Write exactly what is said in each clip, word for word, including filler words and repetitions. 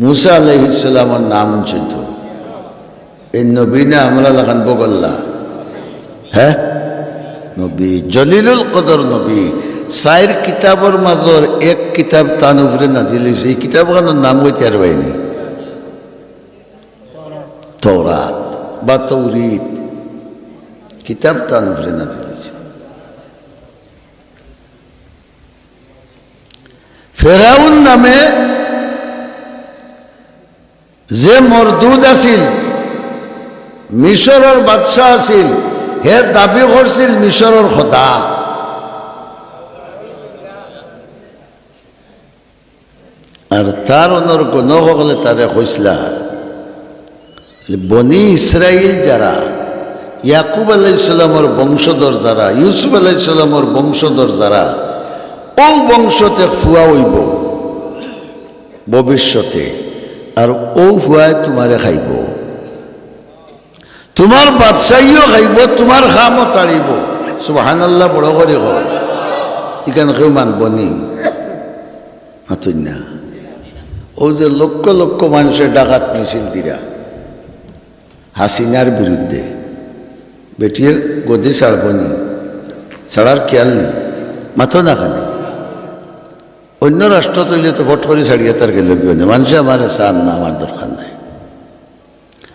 মুসা আলাইহিস সালামর নাম হুনছইন তো? এই নবী না আমরা লাখান বগল্লা? হ্যাঁ, নবী, জলিলুল কদর নবী। চাইর কিতাবর মাজর এক কিতাব তান উপরে নাজিল অইছে। এই কিতাবখানর নাম কইতে পারবায়নি? তৌরাত বা তৌরিত। কিতাব তান উপরে নাজিল অইছে। ফেরাউন নামে যে মরদুদ আছিল, মিশরর বাদশা আছিল, হে দাবি করছিল মিশরর খোদা। আর তার অনর গণ হকলে তারে কইছলা, বনি ইসরাইল যারা, ইয়াকুব আলাইহিস সালামর বংশধর যারা, ইউসুফ আলাইহিস সালামর বংশধর যারা, অউ বংশত এক ফুয়া অইবো ভবিষ্যতে, আর অউ ফুয়ায় তুমারে খাইবো, তুমার বাদশাইও খাইবো, তুমার খামও তাড়িবো। সুবহানাল্লাহ, বড় করি কও। ইখান কেউ মানবো নি? মাতইন না। অউ যে লক্ষ লক্ষ মানষে ডাকাত মিছিল দিরা হাসিনার বিরুদ্ধে, বেটিয়ে গদি ছাড়বো নি? ছাড়ার খেয়াল নি? মাতো না কেনে? অইন্য রাষ্ট্রত অইলে তো ফট করি ছাড়িয়া তার গেল গিয়ে নে, মানষে আমারে চান না, আমার দরকার নাই।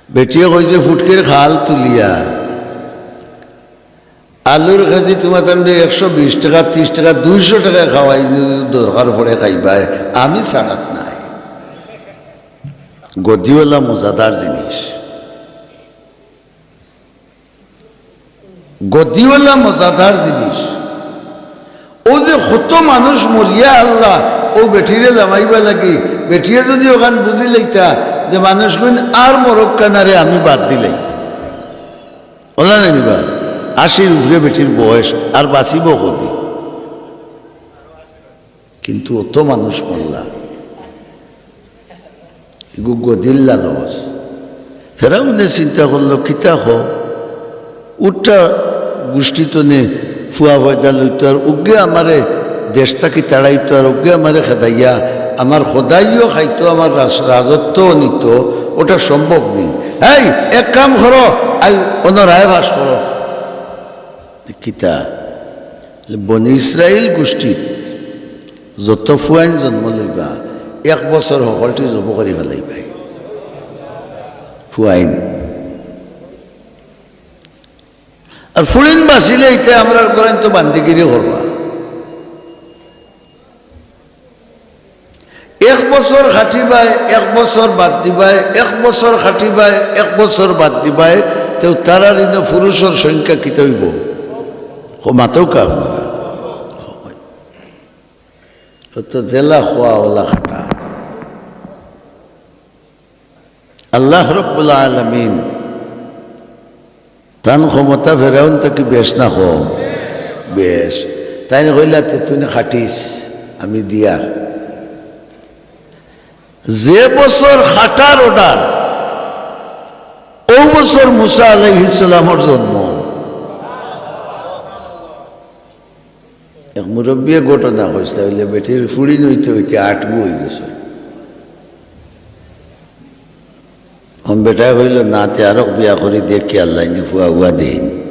বেটিয়ে কইছে, ফুটকির খাল তুলিয়া আলুর কেজি তুমার তানরে একশো বিশ টেকা, ত্রিশ টেকা, দুইশো টেকা খাওয়াই, দরকার পড়ে খাইবায়, আমি ছাড়াত নাই। গদিওয়ালা মজাদার জিনিস, গদিওয়ালা মজাদার জিনিস। অউ যে কত মানুষ মরিয়া আল্লাহ, অউ বেটিরে জামাইবা লাগি, বেটিয়ে যদি অখান বুঝি লইতা যে মানুষগুইন আর মরক্কা নারে, আমি বাদ দিলাই। অলা নায় নি বা? আশির উপরে বেটির বয়স, আর বাঁচিবো কদি? কিন্তু অত মানুষ মরলা, এগু গদির লালচ। ফেরাউনে চিন্তা করলো, কিতা কও, উল্টা গুষ্টিত নে ফুয়া পয়দা লইতো, আর উগে আমারে দেশ থাকি তাড়াইতো, আর উগে আমারে খেদাইয়া আমার খোদাইও খাইতো, আমার রাজ-, রাজত্বও নিতো, ওটা সম্ভব নি। এই, এক কাম করো, আই অনো রায় পাশ করো। কিতা? বনি ইসরাইল গুষ্টিত যত ফুয়াইন জন্ম লইবা, এক বছর হকলটি জব করি ফালাইবায়। ফুয়াইন। আর ফুড়িন বাঁচিলে ইতে আমরার ঘরো তো বান্দিগিরি করবা। এক বছর খাটিবায়, এক বছর বাদ দিবায়, এক বছর খাটিবায়, এক বছর বাদ দিবায়, তেউ তারার ইনো পুরুষর সংখ্যা কিতা অইবো? কও, মাতউক্কা আপনারা। অউ তো যেলা কওয়া অলা খাটা। আল্লাহ রব্বুল আলামিন তান ক্ষমতা ফেরাউন থাকি বেশ না কম? বেশ। তাইন কইলা, "তে তুই খাটিস, আমি দিয়ার।" যে বছর খাটার order, অউ বছর মুসা আলাইহিস সালামর জন্ম। এক মুরব্বিয়ে ঘটনা কইছলা, অইলে বেটির ফুড়িন অইতে অইতে আটগু অইগেছে। অখন বেটায় কইলো, "না, তে আরক বিয়া করি দেখি, আল্লায় নি ফুয়া উয়া দেইন।"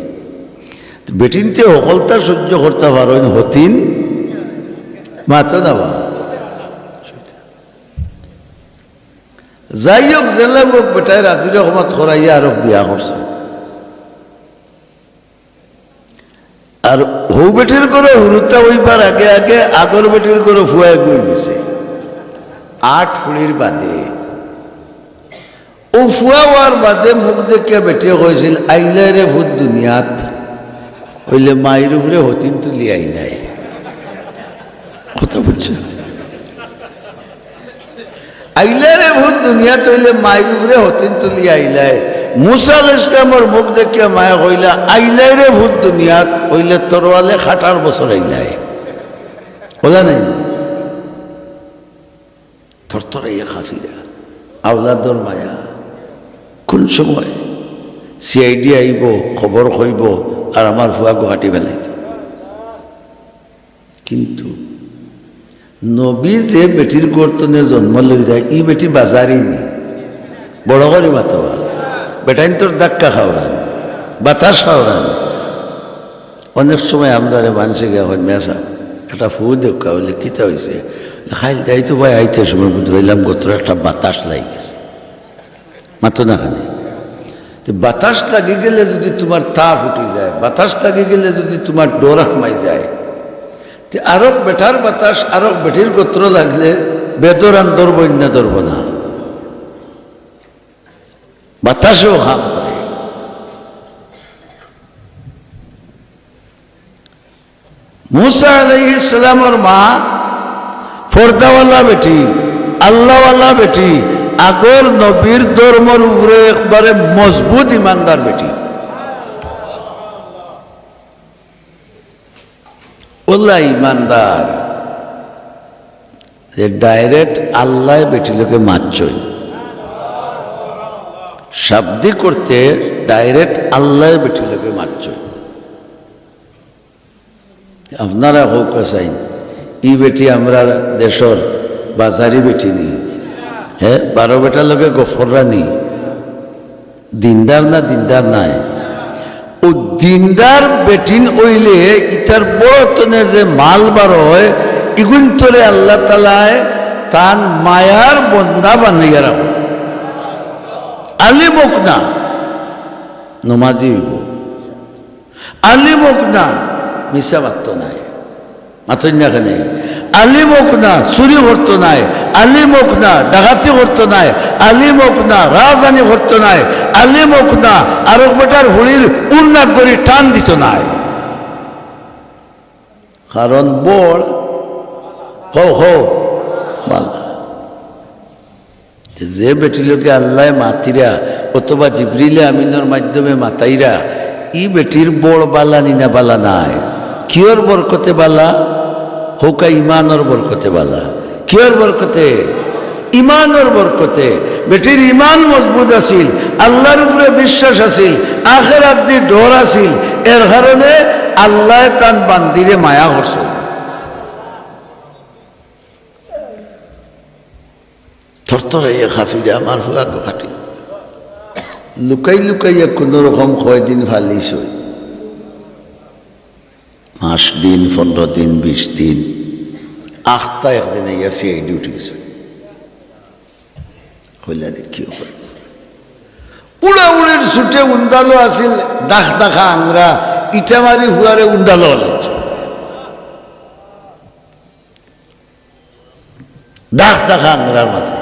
তো বেটিন্তে হকলতা সহ্য করতা পারইন, হতিন মাতো না বা। যাই হোক, যেলা হোক, বেটায় রাজি রহমত করাইয়া আরক বিয়া করছে। আর হউ বেটির ঘরো হুরুতা অইবার আগে আগে আগর বেটির ঘরো ফুয়া এগু অইগেছে। আট ফুড়ির বাদে। অউ ফুয়া অওয়ার বাদে মুখ দেখিয়া বেটিয়ে কইছিল, "আইলায় রে ফুত দুনিয়াত, অইলে মাইর উপরে হতিন তুলি আইলায়।" কথা বুঝছো? "আইলায় রে ফুত দুনিয়াত, অইলে মাইর উপরে হতিন তুলি আইলায়।" মুসা আলাইহিস সালামর মুখ দেখিয়া মায়ে কইলা, "আইলায় রে ফুত দুনিয়াত, অইলে তরোয়ালে খাটার বছর আইলায়।" অলা নায় নি? থরথরাইয়া কাঁপিরা, আওলাদর মায়া। কুন সময় CID আইবো, খবর কইবো, আর আমার ফুয়াগু কাটি ফালাইতো। কিন্তু নবী যে বেটির গর্ত থনে জন্ম লইরা, ই বেটি বাজারি নি? বড় করি মাতবা। বেটাইন্তর ধাক্কা খাওরান, বাতাস খাওরান। অনেক সময় আমরারে মানষে গিয়া কইন, "মেসা, একটা ফু দেউক্কা।" অইলে, "কিতা অইছে?" "খাইল তাই তো ভাই আইতে সময় বুঝ পাইলাম গতরে একটা বাতাস লাগি গেছে।" মাতো না খানে। তে বাতাস লাগি গেলে যুদি তুমার তাপ উঠি যায়, বাতাস লাগি গেলে যুদি তুমার ডর হামাই যায়, তে আরক বেটার বাতাস আরক বেটির গতরো লাগলে বেদরান ধরবো না, ধরবো না? বাতাসেও কাম করে। মুসা আলাইহিস সালামর মা পর্দাওয়ালা বেটি, আল্লাহওয়ালা বেটি, আগর নবীর ধর্মর উপরে একবারে মজবুত ইমানদার বেটি। অলা ইমানদার যে direct আল্লায় বেটি লগে মাতছইন। শাব্দিক অর্থে direct আল্লায় বেটি লগে মাতছইন। আপনারা কউক্কা চাইন, ই বেটি আমরার দেশর বাজারি বেটি নি? হে, বারো বেটার লগে গফ কররা নি? দিনদার না, দিনদার নায়? অউ দিনদার বেটিন অইলে ইতার বড় থনে যে মাল বার অয়, ইগুইন্তরে আল্লাহ তাআলায় তান মায়ার বন্দা বানাইয়া রাখইন। আলিম অউক না, নমাজি অইবো। আলিম অউক না, মিছা মাততো নায়। মাতইন না কেনে? আলিম অউক না, চুরি করতো নায়। আলিম অউক না, ডাকাতি করতো নায়। আলিম অউক না, রাহাজানি করতো নায়। আলিম অউক না, আরক বেটার ফুড়ির উড়নাত ধরি টান দিতো নায়। কারণ বড়, হো, হো, বালা। তে যে বেটির লগে আল্লায় মাতিরা অথবা জিবরিলে আমিনর মাধ্যমে মাতাইরা, ই বেটির বড় বালা নি না বালা নায়? কিয়র বরকতে বালা? কউক্কা ইমানর বরকতে বালা। কিয়র বরকতে? ইমানর বরকতে। বেটির ইমান মজবুত আছিল, আল্লাহর উপরে বিশ্বাস আছিল, আখেরাত দি ডর আছিল, এর কারণে আল্লায় তান বান্দিরে মায়া করছইন। থরথরাইয়া কাঁপিরা আমার ফুয়াগো খাটি। লুকাই লুকাইয়া কুনু রকম কয়দিন ফালিছইন। মাস দিন, পনরো দিন, বিশ দিন। আখতা একদিন আইয়া CID উঠি গেছইন। কইলা রে, কিতা করি? উড়াউড়ির ছুটে উন্দালো আছিল, দাখ দাখা আংরা, ইটা মারি ফুয়ারে উন্দালো লাগছে। দাখ দাখা আংরার মাঝে।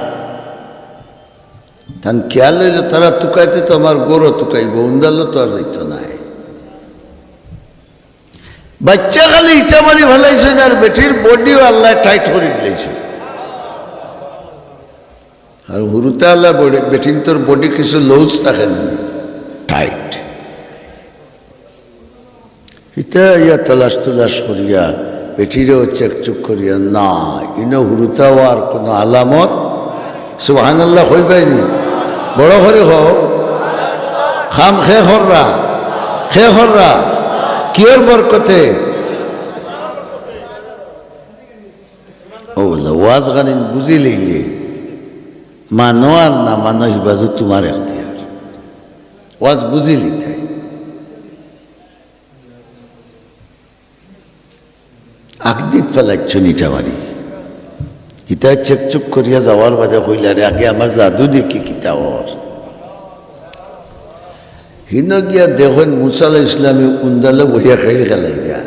তান খেয়াল অইলো, তারা তুকাইতে তো আমার গরু তুকাইবো, উন্দালো তো আর যাইতো নায়। বাইচ্চা খালি ইটা মারি ফালাইছইন, আর বেটির bodyও আল্লায় tight করি দিলাইছইন। আর হুরুতা আলা body, বেটিন্তর body কিছু loose থাকে না, tight। ইতা ইয়া তালাশ তুলাশ করিয়া, বেটিরেও চেকচুক করিয়া, না, ইনো হুরুতা অওয়ার কুনু আলামত। সুবহানাল্লাহ কইবায়নি? বড় করি কও। কাম কে কররা? কে কররা? কিয়র বরকতে? অউ বুলে, ওয়াজ খানিন বুঝিলাইলে, মানো আর না মানো, হিবাজু তুমার এখতিয়ার। ওয়াজ বুঝিলিতায়। আগদিত ফালাইছইন ইটা মারি। ইতা চেকচুক করিয়া যাওয়ার বাদে কইলা রে, আগে আমার জাদু দেখি কিতা অর। হিনো গিয়া দেখইন মুসা আলাইহিস সালামে উন্দালো বইয়া খেইল খেলাইরা।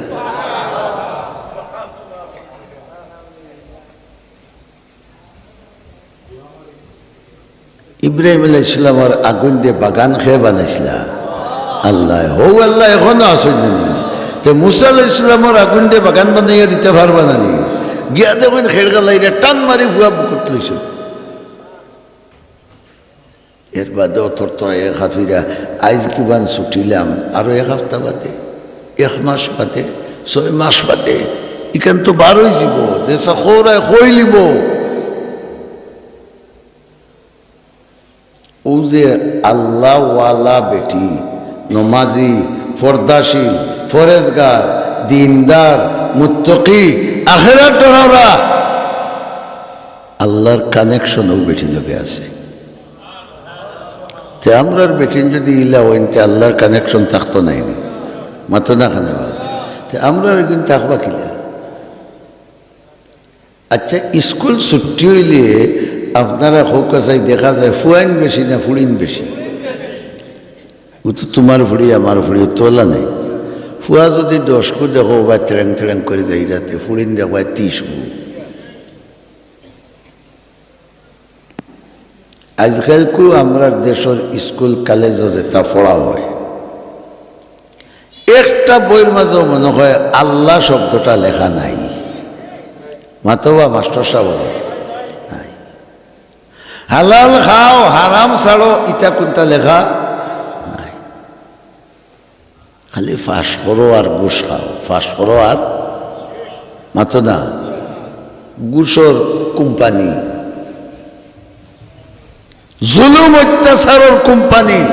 ইব্রাহিম আলাইহিস সালামর আগুন দে বাগান কে বানাইছলা? আল্লায়। হউ আল্লায় এখনো আছইন না নি? তে মুসা আলাইহিস সালামর আগুন দে বাগান বানাইয়া দিতা পারবা না নি? গিয়া দেখইন খেইল খেলাইরা টান মারি ফুয়া বুকুত লইছইন। এর বাদেও থরথরাইয়া কাঁপিরা, আইজ কিবান ছুটিলাম, আরো এক হাপ্তা বাদে, এক মাস বাদে, ছয় মাস বাদে, ইখান তো বার অইযিবো, যে চাকরায় কইলিবো। অউ যে আল্লাহওয়ালা বেটি, নমাজি, পর্দাশীল, পরেজগার, দিনদার, মুত্তকি, আখেরাত ডরাওরা, আল্লাহর connection অউ বেটির লগে আছে। তে আমরার বেটিন যুদি ইলা অইন, তে আল্লাহর connection থাকতো নায় নি? মাতো না কেনে বা? তে আমরার এগুন থাকবা কিলা? আচ্ছা, স্কুল ছুটি অইলে আপনারা কউক্কা চাই, দেখা যায় ফুয়াইন বেশি না ফুড়িন বেশি? অউ তো তুমার ফুড়ি, আমার ফুড়ি, অউ তো অলা নায়। ফুয়া যুদি দশ গু দেখো, বা ট্রেং ট্রেং করি যাইরা, তে ফুড়িন দেখবায় তিশ গু। আইজকাইলকু আমরার দেশর স্কুল কলেজো যেতা পড়া অয়, একটা বইর মাজেও মনো অয় আল্লাহ শব্দটা লেখা নাই। মাতো বা মাস্টর সাব, নাই। হালাল খাও, হারাম ছাড়ো, ইতা কুনতা লেখা নাই। খালি ফাঁস করো আর ঘুষ খাও, ফাঁস করো আর, মাতো না, ঘুষর কোম্পানি, জুলুম অত্যাচারর কোম্পানি।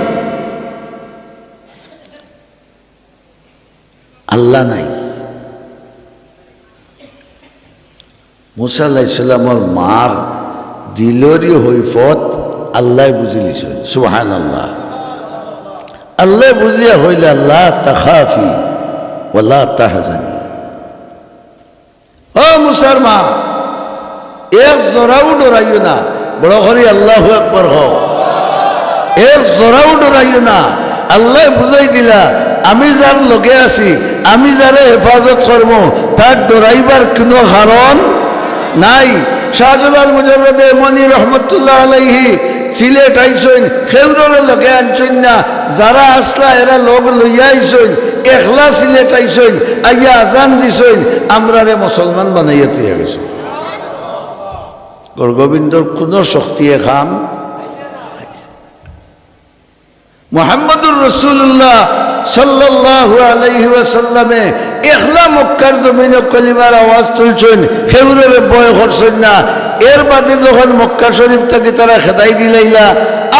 আল্লাহ নাই। মুসা আলাইহিস সালামর মার দিলরি হৈফত আল্লায় বুজিলিছইন। সুবহানাল্লাহ। আল্লায় বুজিয়া কইলা, "লা তাখাফি ওয়া লা তাহজানি।" ও মুসার মা, এক জরাও ডরাইও না। বড় করি আল্লাহু আকবার কও। এক জরাও ডরাইও না। আল্লায় বুজাই দিলা, আমি যার লগে আছি, আমি যারে হেফাজত করমু, তার ডরাইবার কুনু কারণ নাই। শাহজালাল মুজাররদে ইয়ামনি রহমতুল্লাহ আলাইহি সিলেট আইছইন, কেউররে লগে আনছইন না, যারা আছলা এরা লগ লইয়া আইছইন, একলা সিলেট আইছইন, আইয়া আজান দিছইন, আমরারে মুসলমান বানাইয়া থইয়া গেছইন। গৌর গোবিন্দর কুনু শক্তিয়ে কাম। মুহাম্মদুর রাসূলুল্লাহ সাল্লাল্লাহু আলাইহি ওয়াসাল্লামে একলা মক্কার জমিনো কলিমার আওয়াজ তুলছইন, কেউররে ভয় করছইন না। এর বাদে যখন মক্কা শরীফ থাকি তারা খেদাই দিলাইলা,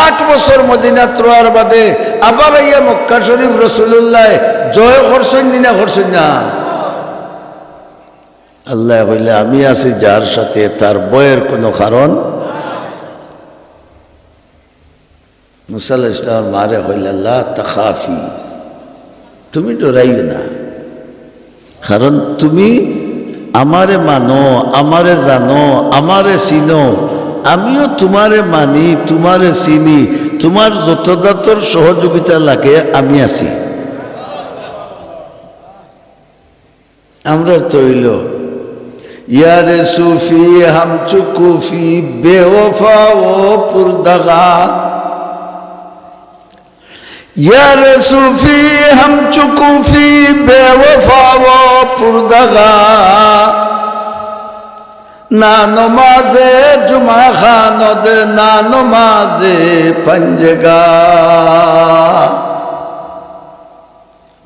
আট বছর মদিনাত রওয়ার বাদে আবার আইয়া মক্কা শরীফ রাসূলুল্লায় জয় করছইন নি না করছইন না? আল্লায় কইলা, "আমি আছি যার সাথে, তার ভয়ের কুনু কারণ।" মুসা আলাইহিস সালামর মারে কইলা, "লা তাখাফি, তুমি ডরাইও না, কারণ তুমি আমারে মানো, আমারে জানো, আমারে চিনো, আমিও তুমারে মানি, তুমারে চিনি, তুমার যত জাতর সহযোগিতা লাগে আমি আছি।" আমরার তো অইলো, "ইয়ারে সুফি হাম চুকুফি বেওফা ও পুরদাগা।" ইয়ারে সুফি হাম চুকুফি বেওফা ও পুরদাগা। না নমাজে জুমা খানদ, না নমাজে পঞ্জগা।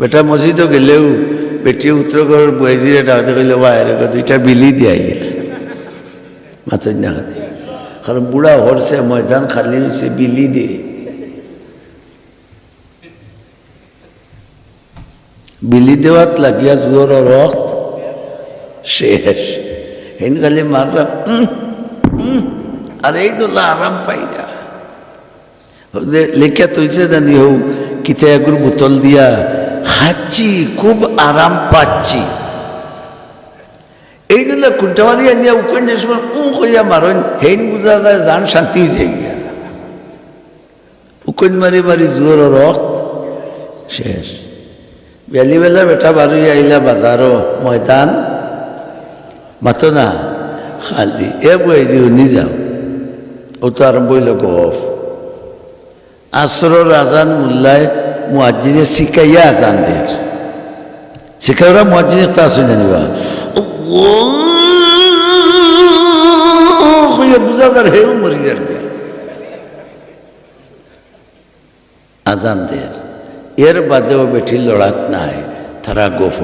বেটা মসজিদো গেলেউ বেটিয়ে উত্তর ঘরর বুয়াইজিরে ডাক দিয়া কইলো, "বাইরে গো, দুইটা বিলি দিয়া আইয়া।" মাতইন না খালি। কারণ বুড়া হরছে, ময়দান খালি অইছে, বিলি দে। বিলি দেওয়াত লাগিয়া জুয়রর রক্ত শেষ। হেন খালি মাররা, উম, উম, আর এইগুলা আরাম পাইরা। যে লেখিয়া থইছে জানি হউ, কিতা এগুর বোতল দিয়া, "খাচ্ছি, খুব আরাম পাচ্ছি।" এইগুলা কুন্টামারি আনিয়া উকইন যে সময় উঁ কইয়া মারইন, হেইন বুঝা যায় জান শান্তি অইযায় গিয়া। উকইন মারি মারি জুয়রর রক্ত শেষ। বিয়ালিবেলা বেটা বারইয়া আইলা বাজারো, ময়দান, মাতো না, খালি। এ বুয়াইজি হুনি যাও, অউ তো আরম্ভ অইলো গফ। আসরর আজান মুল্লায় মুয়াজ্জিনে শিখাইয়া আজান দের। শিখাইরা মুয়াজ্জিন একটা আছে জানিবা। ও, ও, কইয়া বুঝা যার হেউ মরি যার গিয়া। আজান দের। এর বাদেও বেটি লড়াত নাই, তারা গফ।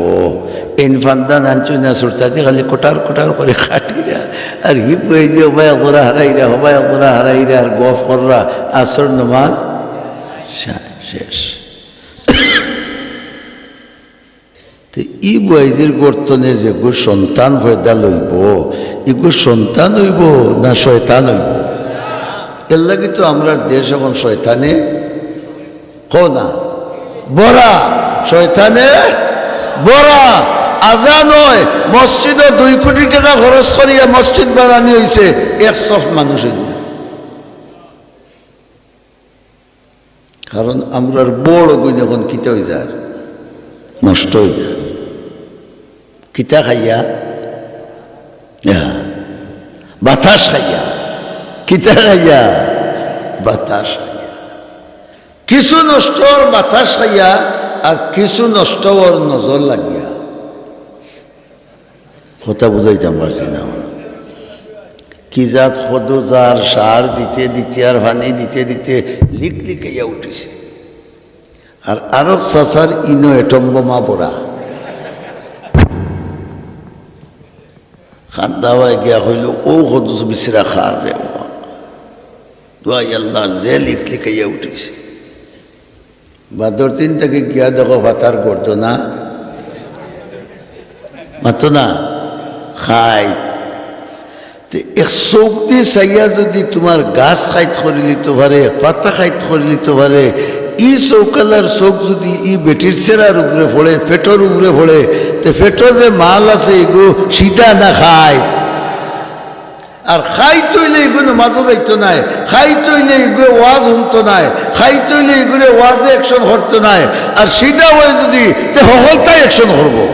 এইন ফান্দা নানচু না সুরতাতে খালি কটার কটার করি কাটিরা। আর হি বুয়াইজি হবায় জোড়া হারাইরা, হবায় জোড়া হারাইরা, আর গফ কররা। আসর নমাজ শে-, শেষ। তে ই বুয়াইজির গর্তনে যেগু সন্তান পয়দা লইবো, ইগু সন্তান অইবো না শয়তান অইবো? এরলাগি তো আমরার দেশ অখন শয়তানে, কও না, ভরা, শয়তানে ভরা। আজান অয়, মসজিদো দুই কোটি টেকা খরচ করিয়া মসজিদ বানানি অইছে, এক সফ মানুষ অইন না। কারণ আমরার বড় গুইন অখন কিতা অই যার, নষ্ট অই যার। কিতা খাইয়া? ইয়া, বাতাস খাইয়া। কিতা খাইয়া? বাতাস খাইয়া। কিছু নষ্ট অর বাতাস খাইয়া, আর কিছু নষ্ট অর নজর লাগিয়া। কথা বুঝাইতাম পারছি না। কি জাত কদু যার, সার দিতে দিতে আর পানি দিতে দিতে লিকলিকাইয়া উঠিছে। আর আরক চাচার ইনো এটম বোমা ভরা। কান্দাবায় গিয়া কইল, "ও কদু বিচরা খার রে বাবা।" দোয়াই আল্লাহর যে লিকলিকাইয়া উঠিছে। বাদর দিন থাকি গিয়া দেখো, পাতার গর্দনা। মাতো না, খাই। তে এক চউখ দি চাইয়া যুদি তুমার গাছ খাইত করিলিতো পারে, পাতা খাইত করিলিতো পারে, ই চউখ আলার চউখ যুদি ই বেটির চেরার উপরে পড়ে, পেটর উপরে পড়ে, তে পেটো যে মাল আছে, ইগু সিধা না খাইত? আর খাইত অইলে ইগু নমাজো যাইতো নায়, খাইত অইলে ইগু ওয়াজ হুনতো নায়, খাইত অইলে ইগুরে ওয়াজে action করতো নায়। আর সিধা অয় যুদি, তে হকলতায় action করবো।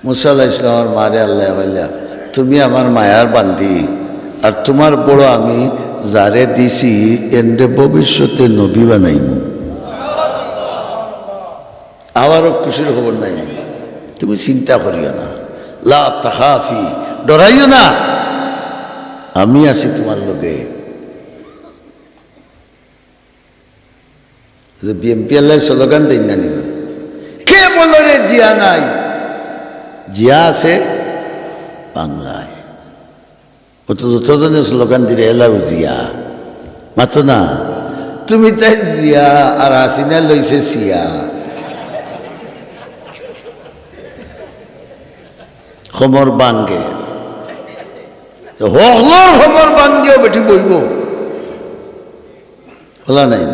মুসা আলাইহিস সালামর মারে আল্লায় কইলা, "তুমি আমার মায়ার বান্দি, আর তুমার বড় আমি যারে দিছি, এনরে ভবিষ্যতে নবী বানাইমু।" আবারও খুশির খবর নাই নি? তুমি চিন্তা করিও না, লা তাখাফি, ডরাইও না, আমি আছি তুমার লগে। যে বিএনপি আল্লাহ স্লোগান দেইন না নি? কে বলো রে জিয়া নাই? জিয়া আছে বাংলায়। ও তো যতজনে স্লোগান দিলে এলাও জিয়া। মাতো না। তুমি তাই জিয়া আর হাসিনা লইছে সিয়া। খমর বাঙ্গে। তো হকলর খমর বাঙ্গেও বেটি বইব। খোলা নাই।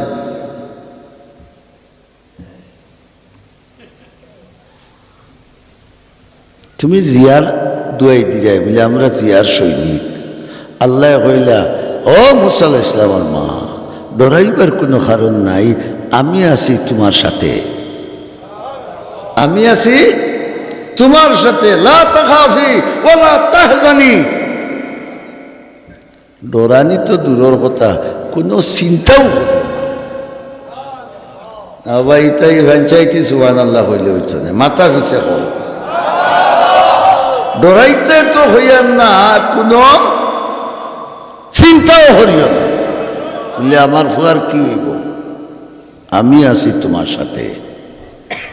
তুমি জিয়ার দুয়াই দিরায় বুলে, "আমরা জিয়ার সৈনিক।" আল্লায় কইলা, "ও মুসা আলাইহিস সালামর মা, ডরাইবার কুনু কারণ নাই, আমি আছি তুমার সাথে, আমি আছি তুমার সাথে, লা তাখাফি ওয়ালা তাহজানি।" ডরানি তো দূরর কথা, কুনু চিন্তাও করিও না। না ভাই, তাই পঞ্চায়েতি সুবহানাল্লাহ কইলে অইতো না, মাথা পিছে কও। ডরাইতে তো কইয়ার না, কুনু চিন্তাও করিও না। বুলে, "আমার ফুয়ার কি অইব?" আমি আছি তুমার সাথে,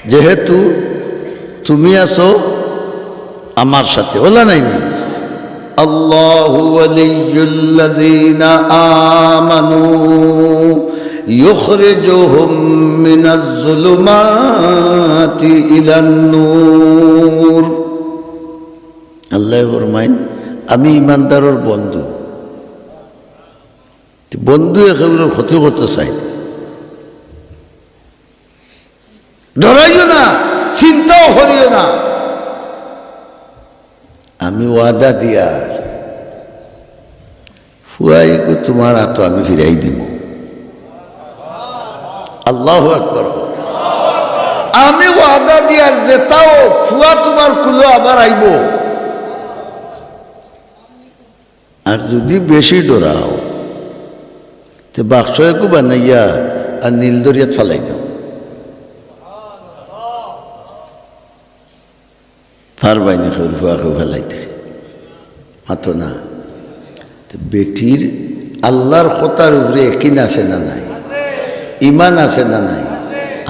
যেহেতু তুমি আছো আমার সাথে। ওলা নাই নি? আল্লাহু ওয়ালিয়্যুল্লাযীনা আমানু ইউখরিজুহুম মিনাজ যুলুমাতি ইলান নূর। আল্লায় ফরমাইন, "আমি ইমানদারর বন্ধু।" তে বন্ধু একেবারে ক্ষতি করতে চাই না। ডরাইও না, চিন্তাও করিও না। আমি ওয়াদা দিয়ার, ফুয়াইগু তুমার আতো আমি ফিরাই দিমু। আল্লাহু আকবার। আমি ওয়াদা দিয়ার যেতাও ফুয়া তুমার কুলো আবার আইব। আর যুদি বেশি ডরাও, তে বাক্স এগু বানাইয়া আর নীল দরিয়াত ফালাই দেও। পারবায় নি কেউর ফুয়া কেউ ফালাইতে? মাতো না। তে বেটির আল্লার কথার উপরে একিন আছে না নাই? ইমান আছে না নাই?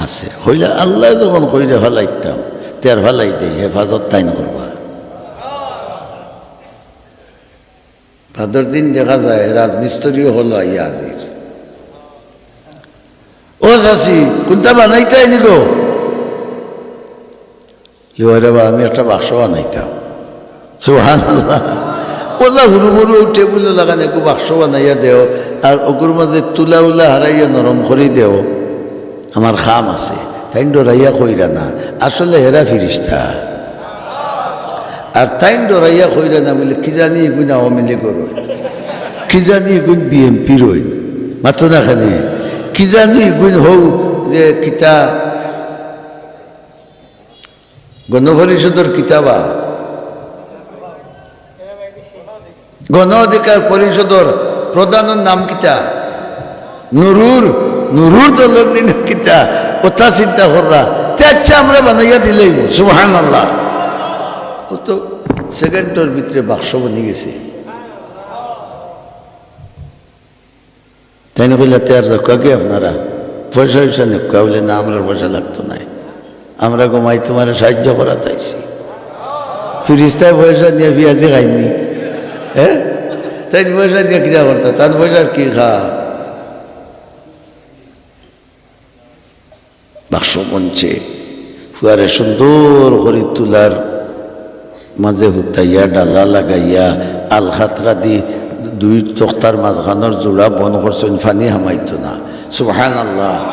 আছে। কইলে আল্লায় যখন কইরা ফালাইতাম, তে আর ফালাই দেই, হেফাজত তাইন করবা। বাদর দিন দেখা যায় রাজমিস্ত্রি অকল আইয়া হাজির। "ও চাচি, কুনটা বানাইতায় নি গো?" "লে ওরে বা, আমি একটা বাক্স বানাইতাম।" সুবহানাল্লাহ। অলা হুরু মুরু টেবুলো লাগান একগু বাক্স বানাইয়া দেও, আর অগুর মাঝে তুলা উলা হারাইয়া নরম করি দেও, আমার কাম আছে। তাইন ডরাইয়া কইরা না, আসলে হেরা ফিরিস্তা। আর তাইন ডরাইয়া কইরা না বুলে, "কি জানি ইগুইন আওয়ামী লীগর অইন, কি জানি ইগুইন বিএনপির অইন।" মাতো না কেনে? "কি জানি ইগুইন হউ যে কিতা গণপরিষদর কিতা বা গণ অধিকার পরিষদর প্রধানর নাম কিতা? নুরুর, নুরুর দলর নি নাম কিতা?" অতা চিন্তা কররা। তে আচ্ছা, আমরা বানাইয়া দিলাইমু। সুবহানাল্লাহ। অউ তো সেকেন্ডর ভিতরে বাক্স বনি গেছে। তাইন কইলা, "তে আর যাউক্কা গি আপনারা, পয়সা টয়সা নেউক্কা।" বুলে, "না, আমরার পয়সা লাগতো নায়, আমরা গো মাই তুমারে সাহায্য করাত আইছি।" ফিরিস্তায় পয়সা নিয়া পিয়াজি খাইন নি? হ্যাঁ, তাইন পয়সা নিয়া কিতা করতা? তান পয়সার কি খা? বাক্স বনছে, ফুয়ারে সুন্দর করি তুলার মাঝে হুতাইয়া, ডালা লাগাইয়া, আলখাতরা দি দুই তক্তার মাঝখানর জুড়া বন্ধ করছইন, পানি হামাইতো না। সুবহানাল্লাহ।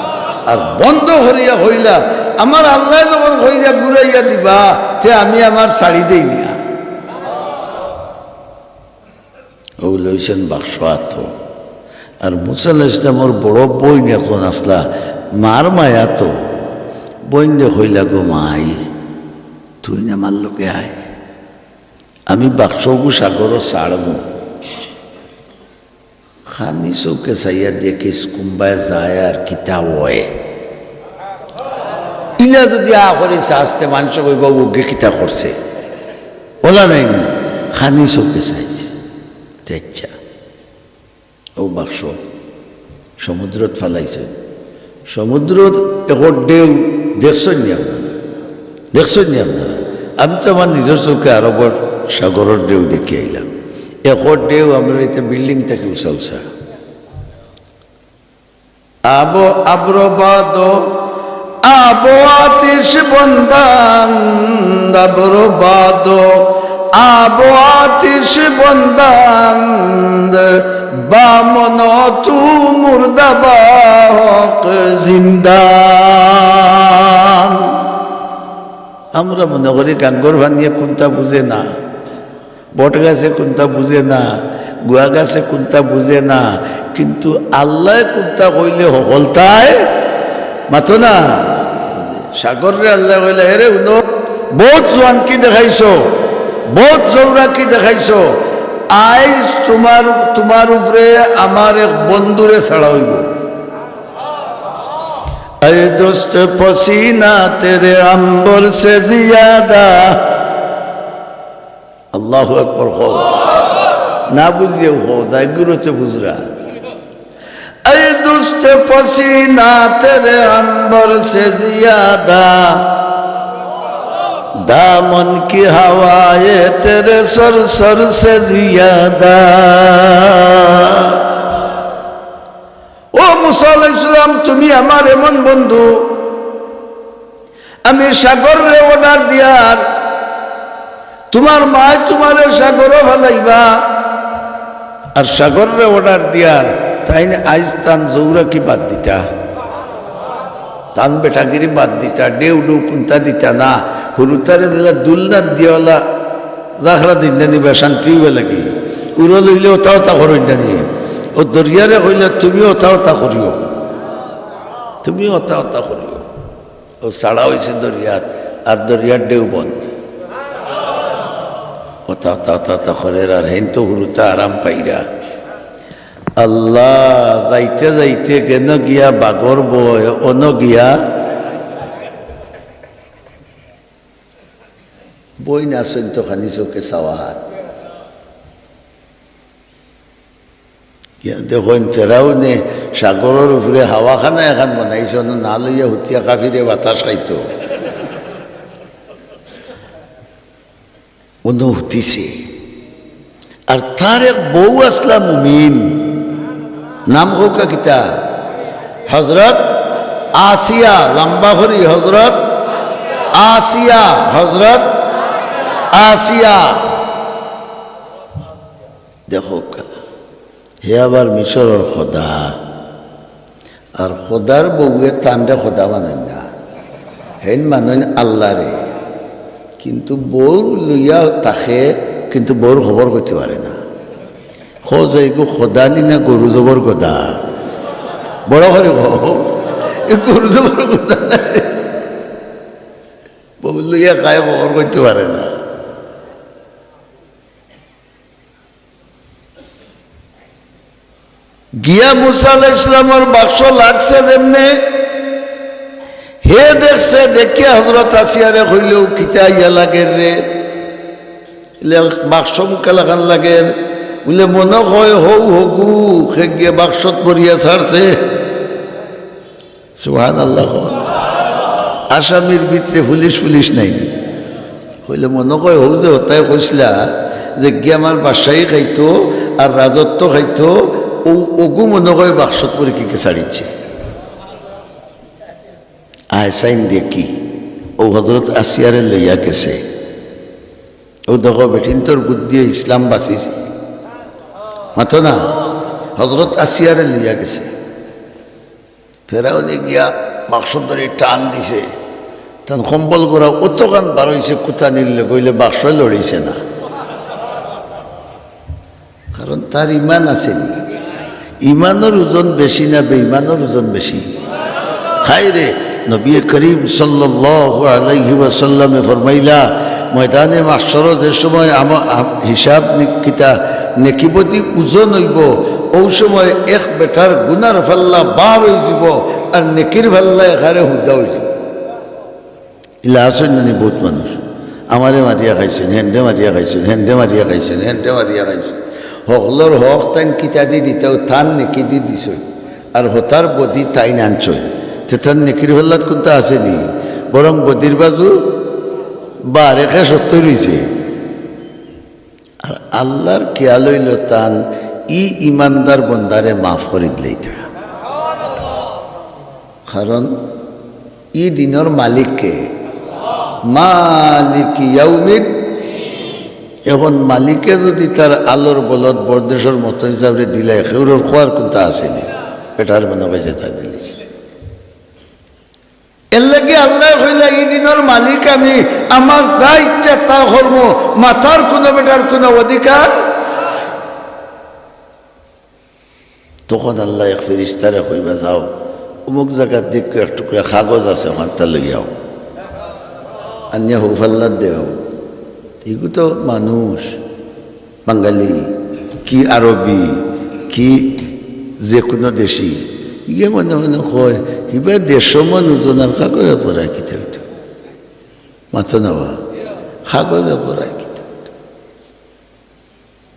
আর বন্ধ করিয়া কইলা, "আমার আল্লায় যখন কইরা ঘুরাইয়া দিবা, তে আমি আমার ছাড়ি দেই নিয়া।" অউ লইছইন বাক্স আতো। আর মুসা আলাইহিস সালামর বড় বইন একজন আছলা, মার মায়াতো। বইনরে কইলা, "গো মাই, তুইন আমার লগে আয়, আমি বাক্সগু সাগরো ছাড়মু।" খানি চউখে চাইয়া দেখিস কুনবায় যায় আর কিতা অয়। ইলা যুদি আ করি চাস তে মানষে কইবা, "অউগে কিতা করছে?" অলা নায় নি? খানি চউখে চাইস। তে আচ্ছা, অউ বাক্স সমুদ্রত ফালাইছে। সমুদ্রর একর ঢেউ দেখছইন নি আপনারা? দেখছইন নি আপনারা? আমি তো আমার নিজর চউখে আরবর সাগরর ঢেউ দেখি আইলাম। একর ঢেউ আমরার ইতা বিল্ডিং থাকি উচা উচা। আবো আব্র বাদো, আবো আতিশ বন্দান, আব্র বাদো, আবো আতিশ বন্দান, বামন তু মুর্দা বাহক জিন্দান। আমরা মনো করি গাঙ্গর পানিয়ে কুনতা বুঝে না, বট গাছে কুনতা বুঝে না, গুয়া গাছে কুনতা বুঝে না, কিন্তু আল্লায় কুনতা কইলে হকলতায় মাতো না। সাগররে আল্লায় কইলা, "এরে হুনো, বউত জোয়ানকি দেখাইছো, বউত জৌরাকি দেখাইছো, আইজ তুমার, তুমার উপরে আমার এক বন্ধুরে ছাড়া অইবো।" اے دوست پسینہ تیرے عنبر سے زیادہ। আল্লাহু আকবার কও। না বুঝিয়াও কও, যাইগুরে তে বুঝরা। اے دوست پسینہ تیرے عنبر سے زیادہ، دامن کی ہوائیں تیرے سر سر سے زیادہ۔ ও মুসা আলাইহিস সালাম, তুমি আমার এমন বন্ধু, আমি সাগররে order দিয়ার, তুমার মায় তুমারে সাগরো ফালাইবা, আর সাগররে order দিয়ার, তাইন আইজ তান জৌরাকি বাদ দিতা, তান বেটাগিরি বাদ দিতা, ঢেউ ঢেউ কুন্তা দিতা না, হুরুতারে যেলা দুলনাত দিয়াওলা জাখরা দিন জানি বা শান্তি অইবা লাগি। উরল অইলে অতা অতা করইন জানি। অউ দরিয়ারে কইলা, "তুমি অতা অতা করিও, তুমি অতা অতা করিও।" অউ ছাড়া অইছে দরিয়াত, আর দরিয়ার ঢেউ বন্ধ। অতা অতা অতা অতা করের, আর হেইন তো হুরুতা আরাম পাইরা। আল্লাহ, যাইতে যাইতে গেন গিয়া বাগর বয়, অন গিয়া বইন আছইন তো খানি চউখে চাওয়াত। গিয়া দেখইন ফেরাউনে সাগরর উপরে হাওয়াখানা এখান বানাইছে, অনো না লইয়া হুতিয়া কাফিরে বাতাস খাইতো। অনো হুতিছে। আর তার এক বউ আছলা মুমিন, নাম কউক্কা কিতা? হজরত আসিয়া, লম্বা করি, হজরত আসিয়া, হজরত আসিয়া। দেখো, হে আবার মিশরর খোদা, আর খোদার বউয়ে তানরে খোদা মানইন না, হেন মানইন আল্লারে। কিন্তু বউ লইয়া থাকে, কিন্তু বউর খবর কইতে পারে না। খোঁজ এইগু খোদা নি না গরু জবর গদা? বড় করি কও, এ গরু জবর গদা না রে। বউ লইয়া খায়, খবর কইতে পারে না। গিয়া মুসা আলাইহিস সালামর বাক্স লাগছে যেমনে, হে দেখছে, দেখিয়া হজরত আসিয়ারে কইল, "কিতা ইয়া লাগের রে?" বুলে, "বাক্স মুখা লাখান লাগের।" বুলে, "মনো কয় হউ হগু, হে গিয়া বাক্সত ভরিয়া ছাড়ছে।" সুবহানাল্লাহ। আসামির ভিতরে পুলিশ, পুলিশ নাই নি? কইলে, "মনো কয় হউ যে হতায় কইছলা যে গিয়া আমার বাদশাহী খাইতো আর রাজত্ব খাইতো, অউ অগু মনো কয় বাক্সত ভরি কিকে ছাড়িছে।" আয় চাইন দেখি, অউ হজরত আসিয়ারে লইয়া গেছে। অউ দেখো, বেটিন্তর বুদ্ধিয়ে ইসলাম বাঁচিছে। মাতো না, হজরত আসিয়ারে লইয়া গেছে। ফেরাউনে গিয়া বাক্স ধরি টান দিছে, তান কম্বল গড়া অতখান বারইছে, কুতানির লগে অইলে বাক্স লড়িছে না। কারণ তার ইমান আছে নি। ইমানর ওজন বেশি না বেইমানর ওজন বেশি? হায় রে, নবী করিম সাল্লাল্লাহু আলাইহি ওয়াসাল্লামে ফরমাইলা, ময়দানে মাহশরো যে সময় আমা-, আম-, হিসাব নি-, কিতা নেকিবদি ওজন অইবো, অউ সময় এক বেটার গুনার ফাল্লা বার অইযিবো, আর নেকির ফাল্লা একবারে হুদা অইযিবো। ইলা আছইন না নি বউত মানুষ, আমারে মারিয়া খাইছইন, হেনরে মারিয়া খাইছইন, হেনরে মারিয়া খাইছইন, হেনরে মারিয়া খাইছইন। হকলর হক তাইন কিতাদি দিতা, তান নেকিদি দিছইন, আর হতার বদি তাইন আনছইন। তে তান নেকির ফাল্লাত কুন্তা আছে নি? বরং বদির বাজু বারেকে সত্যই রইছে। আর আল্লার খেয়াল অইলো তান ই ইমানদার বন্দারে মাফ করি দিলাইতা। কারণ ই দিনর মালিক কে? মালিকি ইয়াউমিদ। এখন মালিকে যুদি তার আলোর বলত বরদেশর মতো হিসাবে দিলায়, কেউরর খোয়ার কুন্তা আছে নি? বেটার মনে অয় যে তা দিলিছে। এরলাগি আল্লায় কইলা, "ই দিনর মালিক আমি, আমার যা ইচ্ছা তা করমু, মাতার কুনু বেটার কুনু অধিকার।" তখন আল্লায় এক ফিরিস্তারে কইবা, "যাও, অমুক জাগাত দেখো এক টুকরা কাগজ আছে, অখানতা লইয়াও, আনিয়া হউ ফাল্লাত দেও।" ইগু তো মানুষ, বাঙালি, কি আরবি, কি যে কুনু দেশি, ইগে মনে মনে কয়, "ইবা দেড়শো মন ওজনর কাগজ করায় কিতা অইতো?" মাতো না বা, কাগজ করায় কিতা অইতো?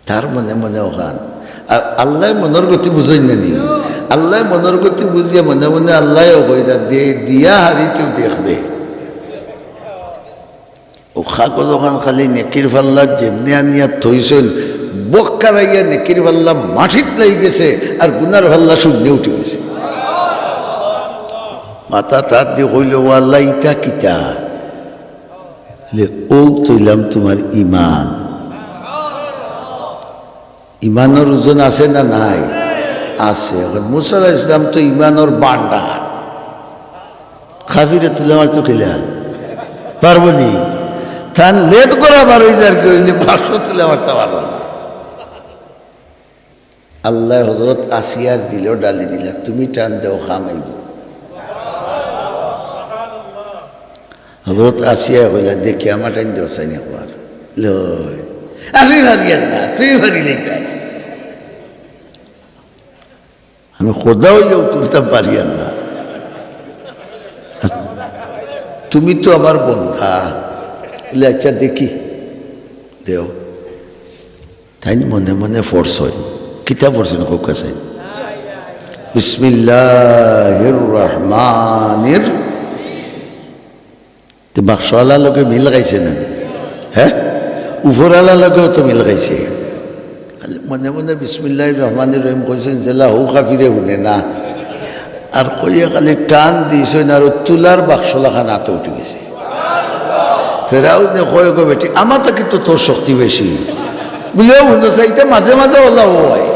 তার মনে মনে অখান। আর আল্লায় মনর গতি বুঝইন না নি? আল্লায় মনর গতি বুঝিয়া মনে মনে আল্লায়ও কইরা দে, দিয়া হারিতেও দেখবে। অউ কাগজ অখান খালি নেকির ফাল্লাত যেমনে আনিয়া থইছইন, বক্কারাইয়া নেকির ফাল্লা মাটিত লাগি গেছে, আর গুনার ফাল্লা শূন্যে উঠি গেছে। মাথাত আত দি কইলো, "ও আল্লা, ইতা কিতা?" বলে, "অউ তো অইলাম তুমার ইমান।" ইমানর ওজন আছে না নাই? আছে। এখন মুসা আলাইহিস সালাম তো ইমানর ভান্ডার। কাফিরে তুলা মারতো কিলা? পারবো নি? তান লেজ গড়া বার অইযার কি, অইলে বাক্স তুলা মারতা পারবো না। আল্লায় হজরত আসিয়ার দিলো ঢালি দিলা, "তুমি টান দেও, কাম অইবো।" হজরত আসিয়ায় কইলা, "দেখি, আমার টান দেও চাইন একবার।" লয়, "আমি পারিয়ার না, তুমি পারিলে পাই।" আমি খোদা অইয়াও তুলতাম পারিয়ার না। তুমি তো আমার বন্দা। বলে, "আচ্ছা দেখি, দেও।" তাইন মনে মনে পড়ছইন। কিতা পড়ছইন কউক্কা চাইন? বিসমিল্লাহির রহমানির তে বাক্সআলার লগে মিল খাইছে না নি? হে? উপরআলার লগেও তো মিল খাইছে। খালি মনে মনে বিসমিল্লাহির রহমানির রহিম কইছইন, যেলা হউ কাফিরে হুনে না। আর কইয়া খালি টান দিছইন, আর অউ তুলার বাক্স লাখান আতো উঠি গেছে। ফেরাউনে কয়, "গো বেটি, আমার থাকি তো তোর শক্তি বেশি।" বুলে, "ও হুনো চাইতে মাঝে মাঝে অলা অয়।"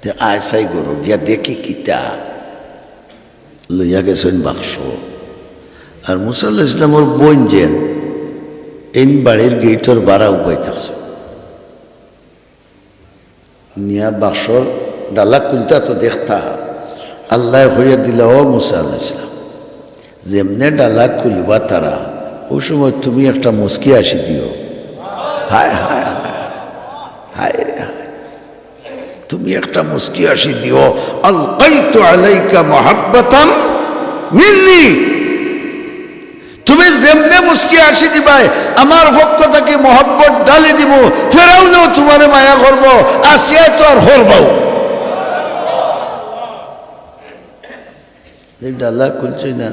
তে আয় চাই ঘরো, গিয়া দেখি কিতা। লইয়া গেছইন বাক্স। আর মুসা আলাইহিস সালামর বইন যেন, এইন বাড়ির গেইটর বারা উবাই থাকছে। নিয়া বাক্সর ডালা খুলতা তো দেখতা, আল্লায় কইয়া দিলা, "ও মুসা আলাইহিস সালাম, যেমনে ডালা খুলবা তারা, অউ সময় তুমি একটা মুচকি হাসি দিও।" হায়, হায়, হায়, হায় রে, হায়। তুমি একটা মুচকি হাসি দিও, "আলকাইতু আলাইকা মুহাব্বাতাম মিন্নি।" তুমি যেমনে মুচকি হাসি দিবায়, আমার পক্ষ থাকি মহব্বত ঢালি দিমু। ফেরাউনেও তুমারে মায়া করবো, আসিয়ায় তো আর করবাউ। এই ডালা খুলছইন না,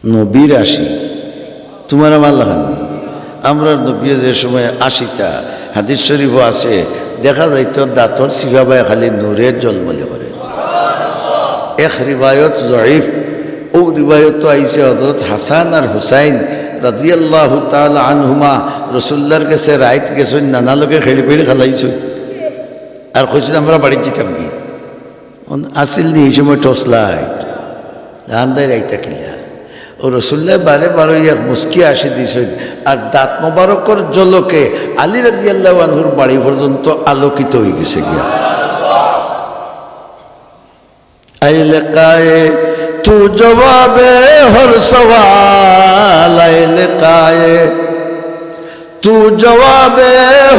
নবীর হাসি। তুমার আমার লাখান নি। আমরার নবীয়ে যে সময় হাসিতা, হাদিস শরীফো আছে, দেখা যাইতো দাঁতর চিপাবায় খালি নূরে ঝলমলি করে। এক রিওয়ায়ত জয়ীফ, অউ রিওয়ায়তো আইছে হজরত হাসান আর হুসাইন রাদিয়াল্লাহু তাআলা আনহুমা রসুলুল্লাহর গেছে রাইত গেছইন, নানা লগে খেড়ি-বেড়ি খেলাইছইন। আর কইছইন, "আমরা বাড়িত যিতামগি।" অন আছিল নি ই সময় টর্চ লাইট? আন্দাইর আইতা কিলা? অউ রসুলুল্লায় বারে বারে এক মুচকি হাসি দিছইন, আর দাঁত মোবারকর ঝলকে আলী রাদিয়াল্লাহু আনহুর বাড়ি পর্যন্ত আলোকিত অইগেছে গিয়া। اے لقائے تو جواب ہر سوال، اے لقائے تو جواب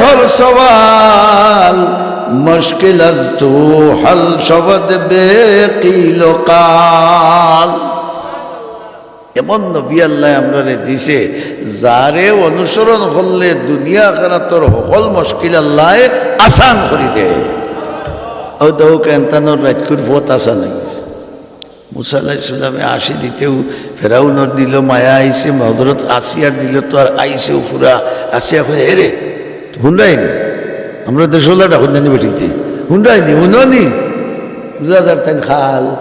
ہر سوال، مشکل از تو حل شود بے قیل و قال۔ এমন নবী আল্লায় আমরারে দিছে, যারে অনুসরণ করলে দুনিয়া আখেরাতর হকল মুশকিল আল্লায় আসান করি দেয়। অউ দেখউক্কা, এনতানোর রাইতকুর পথ আসান অইগেছে। মুসা আলাইহিস সালামে হাসি দিতেউ ফেরাউনর দিলো মায়া আইছে, হজরত আসিয়ার দিলো তো আর আইছেউ পুরা। আসিয়া কয়, "এরে, হুনরায়নি? আমরা দেশওয়ালা ডাকুন জানি বেটিন্তে। হুনরায়নি, হুননি?" বুঝা যার তাইন খাল।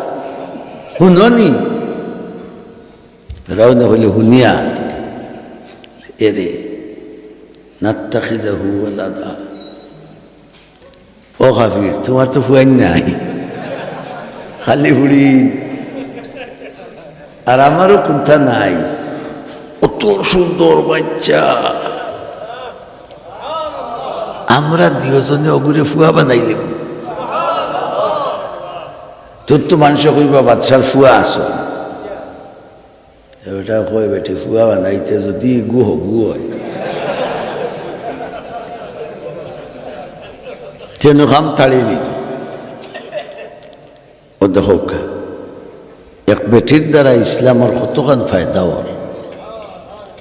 হুননি? ফেরাউনে কইলে, "হুনিয়া, এরে, নাত্তাখিজাহু ওয়ালাদা।" ও কাফির, তুমার তো ফুয়াইন নাই, খালি ফুড়িন। আর আমারও কুন্তা নাই। অত সুন্দর বাইচ্চা। আমরা দুইওজনে অগুরে ফুয়া বানাইলিমু। তোর তো মানষে কইবা, "বাদশার ফুয়া আছো।" এ বেটা কয়, "বেটি ফুয়া বানাইতে যদি গু হগু অয়, তেন কাম তাড়ি দিত।" অউ দেখউক্কা, এক বেটির দ্বারা ইসলামর কতখান ফায়দা অর।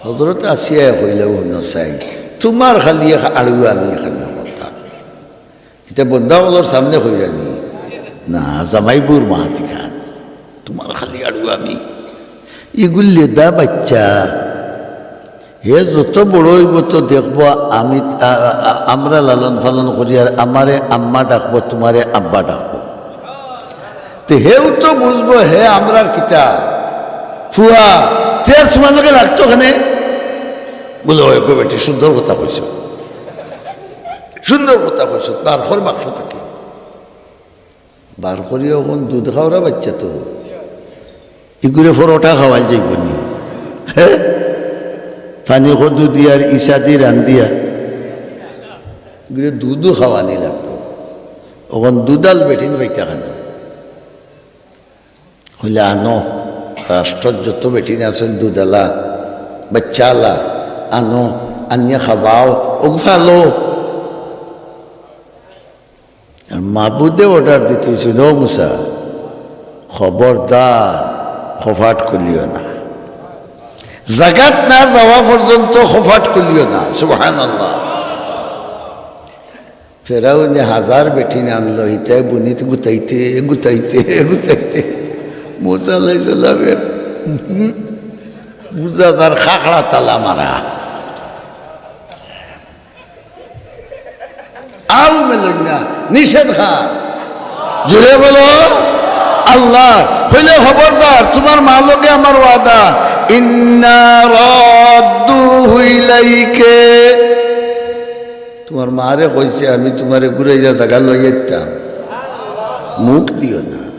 হজরত আসিয়ায় কইলা, "হুনো চাই, তুমার খালি এক আড়ুয়া আমি খালি কথা।" ইতা বন্দা অকলর সামনে কইরা নি? না, জামাইবউর মাত ইখান। তুমার খালি আড়ু আমি। ইগু লেদা বাইচ্চা। হে যত বড় অইবো তো দেখবো আমি, আ-, আ-, আমরা লালন পালন করি আর আমারে আম্মা ডাকবো, তুমারে আব্বা ডাকবো। তে হেউ তো বুঝবো হে আমরার কিতা ফুয়া, তে আর তুমার লগে লাগতো কেনে? বুলে, "অয় গো বেটি, সুন্দর কথা কইছো।" সুন্দর কথা কইছো, বার কর বাক্স থাকি। বার করিয়া অখন দুধ খাওরা বাইচ্চা তো। ইগুরে পরোটা খাওয়াইল যাইবো নি? হে? পানি কদু দিয়া আর ইছা দি রান্দিয়া। ইগুরে দুধও খাওয়ানি লাগবো। অখন দুধাল বেটিন বাইচ্চা খানো। কইলে, "আনো, রাষ্ট্রত যত বেটিন আছইন দুধালা, বাইচ্চালা, আনো, আনিয়া খাবাও, অগু ফালো।" আর মাবুদে অর্ডার দিতে অইছে, "ও মুসা, খবরদার, খোফাট খুলিও না। জাগাত না যাওয়া পর্যন্ত খোফাট খুলিও না।" সুবহানাল্লাহ। ফেরাউনে হাজার বেটিন আনলো, হিতায় বুনিত গুতাইতে, গুতাইতে, গুতাইতে। মুসা আলাইহিস সালামে বুঝা যার খাখড়া তালা মারা। আল মেলইন না, নিষেধ খা। জোরে বলো, আল্লাহ। কইলে, "খবরদার, তুমার মা লগে আমার ওয়াদা, ইন্না রাদ্দুহু ইলাইকে।" তুমার মারে কইছি আমি তুমারে ঘুরাইয়া জাগা লই আইতাম, মুখ দিও না।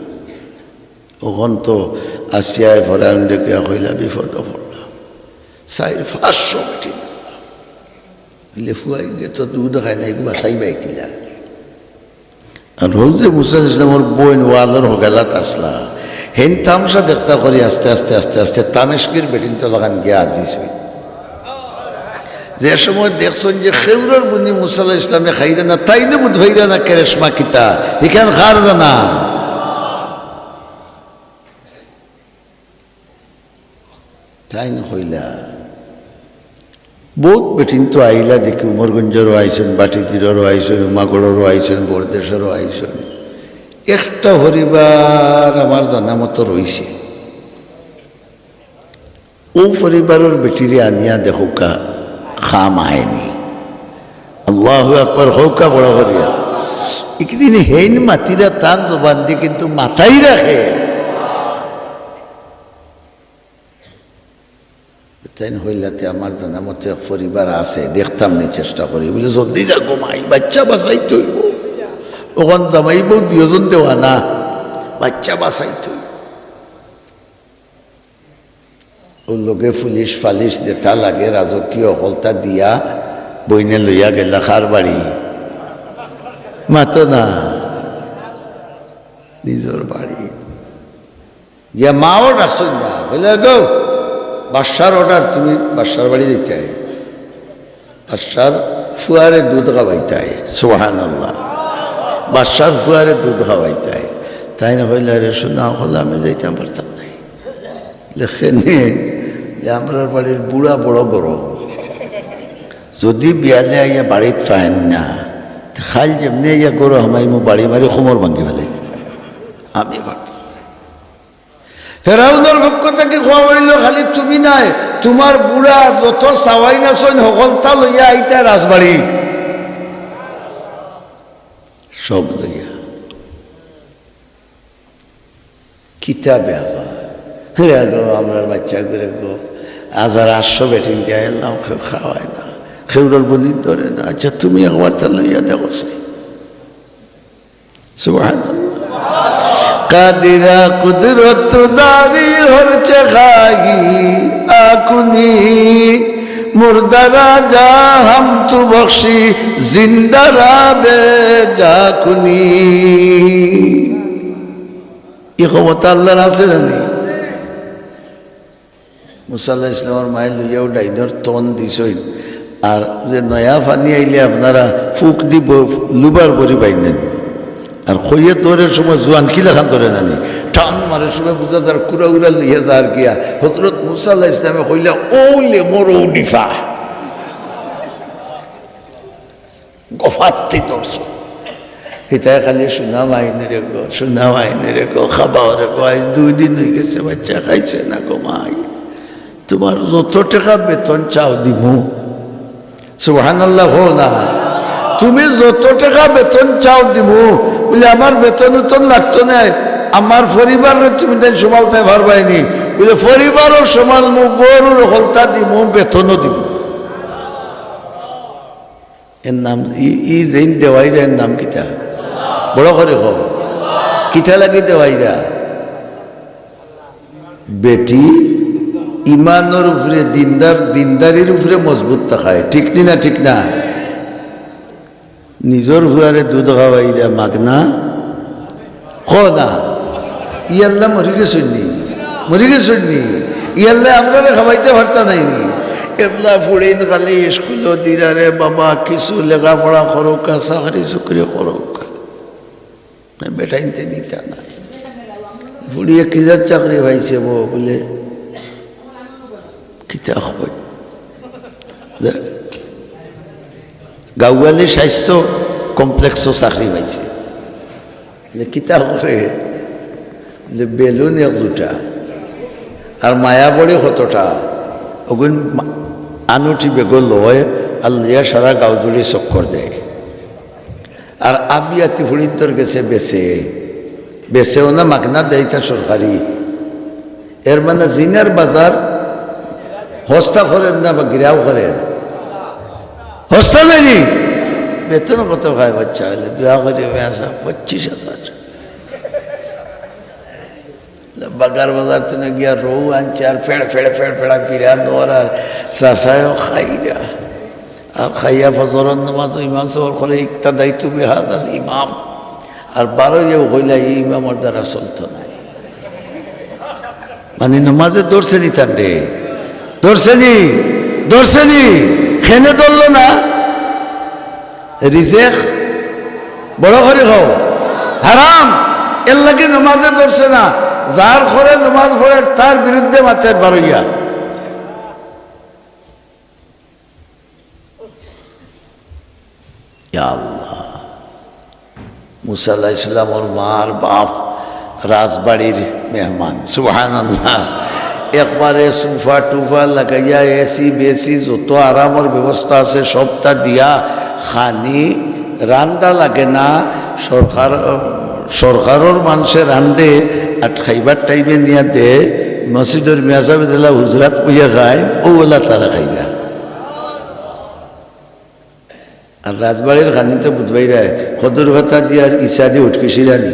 অখন তো আসিয়ায় ফরাউন ডেকে কইলা, বিপদ পড়লা, চাইর পাঁচশো বেটি নিলা। ইলে ফুয়াইন তো দুধ খায় না, এগু বাঁচাইবায় কিলা? আর হউ যে মুসা আলাইহিস সালামর বইন ওয়ালর হগালাত আসলা, হেন তামশা দেখতা করি আস্তে আস্তে আস্তে আস্তে তামেশকির বেটিন্তর লাখান গিয়া আজিজ অইল। যে সময় দেখছইন যে খেউরর বুনি মুসা আলাইহিস সালামে খাইরা না, তাইনও বুধ ভাইরা না, কেরেশমা কিতা, ইখান খার জানা। তাইন কইলা, বউত বেটিন্ত আইলা দেখি, উমরগঞ্জরও আইছইন, বাটিদিররও আইছইন, উমাগড়রও আইছইন, বরদেশরও আইছইন। একটা পরিবার আমার জানা মতো রইছে, অউ পরিবারর বেটিরে আনিয়া দেখউক্কা, কাম আয়নি। আল্লাহু আকবার, কউক্কা বড় করিয়া। একদিন হেইন মাতিরা তান জবান দি, কিন্তু মাতাইরা কে? তাইন কইলা, তে আমার জানা মতো এক পরিবার আছে, দেখতাম নি, চেষ্টা করি। বুলে, জলদি যা গো মাই, বাইচ্চা বাঁচাইতে অইবো। অখন জামাই বউ দুইওজন দেওয়ানা, বাইচ্চা বাঁচাইতে অইবো। অউ লগে পুলিশ ফালিশ যেতা লাগে, রাজকীয় হকলতা দিয়া বইনে লইয়া গেলা কার বাড়ি? মাতো না, নিজর বাড়ি। গিয়া মাও ডাকছইন না, কইলা, "গো, বাদশার অর্ডার, তুমি বাদশার বাড়ি যাইতায়, বাদশার ফুয়ারে দুধ খাওয়াইতায়।" সুবহানাল্লাহ। বাদশার ফুয়ারে দুধ খাওয়াইতায়। তাইন কইলা, "রে সোনা, অখন আমি যাইতাম পারতাম নায়।" লেখে নে যে আমরার বাড়ির বুড়া বড় গরম, যদি বিয়ালে আইয়া বাড়িত পাইন না, তে কাইল যেমনে আইয়া গরু হামাইমু, বাড়ি মারি কোমর ভাঙ্গি ফালাইমু। আমি পারতাম। ফেরাউনর পক্ষ থাকি কওয়া অইলো, খালি তুমি নায়, তুমার বুড়া যত চাওয়াইন আছইন, হকলতা লইয়া আইতায় রাজবাড়ি, সব লইয়া। কিতা ব্যাপার? হে গো, আমরার বাইচ্চাগুরে গো, হাজার আটশো বেটিন দিয়া আইলাম, কেউ খাওয়ায় না, খেউরর বুনি ধরে না। আচ্ছা, তুমি একবার তা লইয়া দেখো চাই। সুবহানাল্লাহ। কাদিরা কুদরত দারি হর চেখাগি আকুনি, মুর্দারা যা হাম তু বখশি, জিন্দারা বে যা কুনি। ই ক্ষমতা আল্লাহর আছে জানি। মুসা আলাইহিস সালামর মায়ে লইয়াও ডাইনর তন দিছইন। আর যে নয়া পানি আইলে আপনারা ফুক দি ব-, লুবার বড়ি বাইনেন। আর খইয়ে ধরের সময় জুয়ান কিলাখান ধরে নানি। টান মারের সময় বুঝা যার কুড়া উড়া লইয়া যার গিয়া। হযরত মুসা আলাইহিস সালামে কইলা, "ও লে মোর ও ডিফা।" গফাত্তি ধরছো। হিতায় খালি সুনাম আইনে রে গো, সুনাম আইনে রে গো, খাবাও রে গো, আইজ দুই দিন অই গেছে, বাইচ্চা খাইছে না গো মাই। তুমার যত টেকা বেতন চাও দিমু। সুবহানাল্লাহ কও না। তুমি যত টেকা বেতন চাও দিমু। বুলে, "আমার বেতন উতন লাগতো নায়, আমার পরিবাররে তুমি তাইন সামালতায় পারবায়নি।" বুলে, "পরিবারও সামালমু, গরুর হকলতা দিমু, বেতনও দিমু।" এর নাম, ই, ই যেইন দেওয়াইরা, এর নাম কিতা? বড় করি কও। কিতা লাগি দেওয়াইরা? বেটি ইমানর উপরে, দিনদার, দিনদারির উপরে মজবুত থাকায়। ঠিক নি না? ঠিক না? নিজর ফুয়ারে দুধ খাওয়াইরা মাগনা। কও না, ইয়াল্লা মরি গেছইন নি? মরি গেছইন নি? ইয়াল্লা আমরারে খাওয়াইতা পারতা নায় নি? এবলা ফুড়িন খালি স্কুলো দিরারে, বাবা কিছু লেখাপড়া করউক্কা, চাকরি চুকরি করউক্কা। বেটাইন্তে নিতা না। ফুড়িয়ে কিজাত চাকরি পাইছে বো? বুলে, কিতা কয়? গাউয়ালি স্বাস্থ্য কমপ্লেক্সো চাকরি পাইছে। যে কিতা করে? যে বেলুন এক দুটা, আর মায়া বড়ি কতটা, অগুন মা-, আনুটি বেগো লয়, আর লইয়া সারা গাউ জুড়ি চক্কর দেয়। আর আবিয়াতি ফুড়িন্তর গেছে বেচে, বেচেও না, মাগনা দেয়, ইতা সরকারি। এর মানে জিনার বাজার হস্তা করের না বা গিরাও করের? হস্তা দেয়নি। বেতন কত খায় বাচ্চা অইলে? দোয়া করি, পঁচিশ হাজার। বাগার বাজার তুনে গিয়া রৌ আনছে আর ফেড় ফেড় ফেড় ফেড়া বিরান ওর আর চাচায়ও খাইরা। আর খাইয়া ফজরর নামাজ ইমাম সাহেব করে, "ইক্তাদাইতু বিহাদাল ইমাম।" আর বারইয়াও কইলা, "ই ইমামর দ্বারা চলতো নায়।" মানে নমাজে ধরছে নি তানরে? ধরছে নি? ধরছে নি? কেনে ধরলো না? রিজেক বড় করি কও, হারাম। এর লাগি নমাজে ধরছে না। যার ঘরে নমাজ পড়ের, তার বিরুদ্ধে মাতের বারইয়া। ইয়া আল্লাহ। মুসা আলাইহিস সালামর মার বাপ রাজবাড়ির মেহমান, সুবহানাল্লাহ। একবারে সোফা টুফা লাগাইয়া, এসি বেসি, যত আরামর ব্যবস্থা আছে, সবটা দিয়া খানি রান্দা লাগে না। সরকার, সরকারর মানষে রান্দে, আর খাইবার টাইমে নিয়া দে। মসজিদর মিয়া সাহেব যেলা হুজরাত বইয়া খায়, ও ওলা তারা খাইরা। আর রাজবাড়ির খানি তো বুধবাইরায়, কদুর পাতা দিয়া আর ইছা দি উটকিছিলা নি।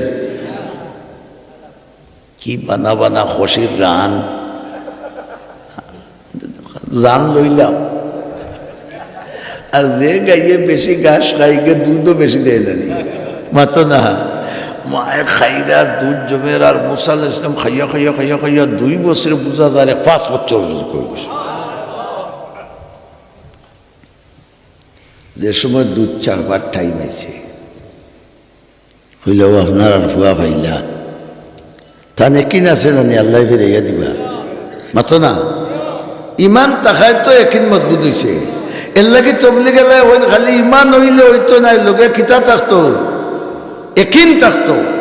কি বানা বানা খসির রান, জান লইলাম। আর যে গাইয়ে বেশি ঘাস খাইগে, দুধও বেশি দেয় না নি। মাতো না, মায়ে খাইরা দুধ জমের, আর মুসা আলাইহিস সালাম খাইয়া, খাইয়া, খাইয়া, খাইয়া দুই বছরে বুঝা যায় এক পাঁচ বছর রোজা করি গেছে। যে সময় দুধ ছাড়বার টাইম আইছে, কইলা, "ও আপনার আর ফুয়া পাইলা, তান একিন আছে জানি আল্লায় ফিরাইয়া দিবা।" মাতো না, ইমান থাকায় তো একিন মজবুত অইছে। এর লাগি তবলিগ আলায় কইন, খালি ইমান অইলে অইতো নায়, লগে কিতা থাকতো? একিন থাকতো।